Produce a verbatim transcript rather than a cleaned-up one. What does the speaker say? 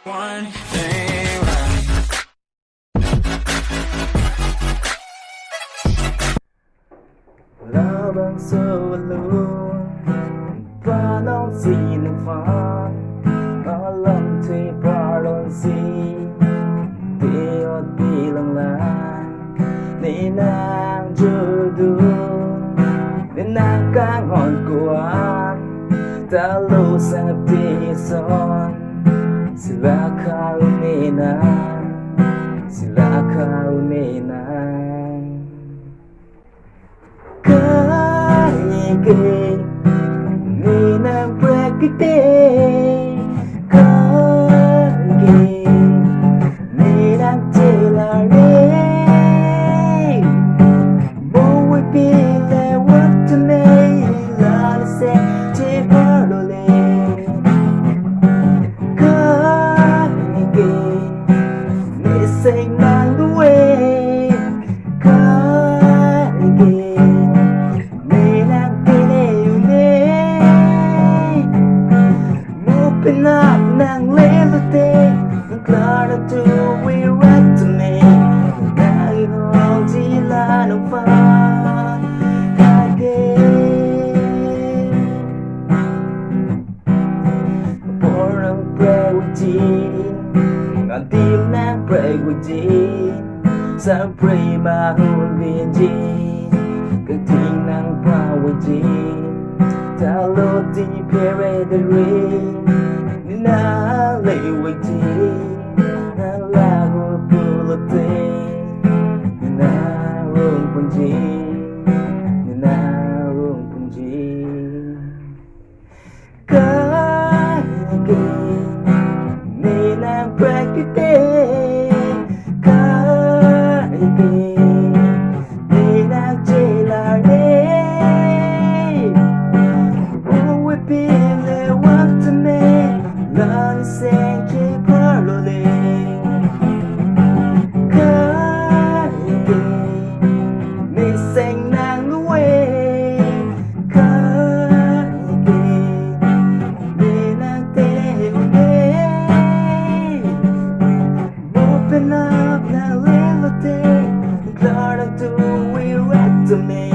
One thing right. Labangso along, panong si nufan, alam te parlon si, teot bilang lang, nenang judu, nenang kanghon kuan, talo sangti son, sila kau nenang, sila kau nenang. Kaike, nenang prekite. Kaike, nenang chelare. Mo we pile waktu me, lale se che parlole. Kaike, neseng nang due. Kaike, nenang pele une. Mo penap nang lelote, nang klaro tu wirat tu me. Nang inong jila nang fan. Kaike. Porang prewuji, ngadil nang prewuji, samprei mahun binji, keting nang prewuji, talo ti pere deri, nina lewuji, nang lagu pulote, nina rung punji, nina rung punji. Kaike, nenang prekite. Kaike, nenang chelare. Mo we pile waktu me, lale se che parlole. Kaike, neseng nang due. Kaike, nenang tele une. Mo penap nang lelote, klaro tu wirat tu me.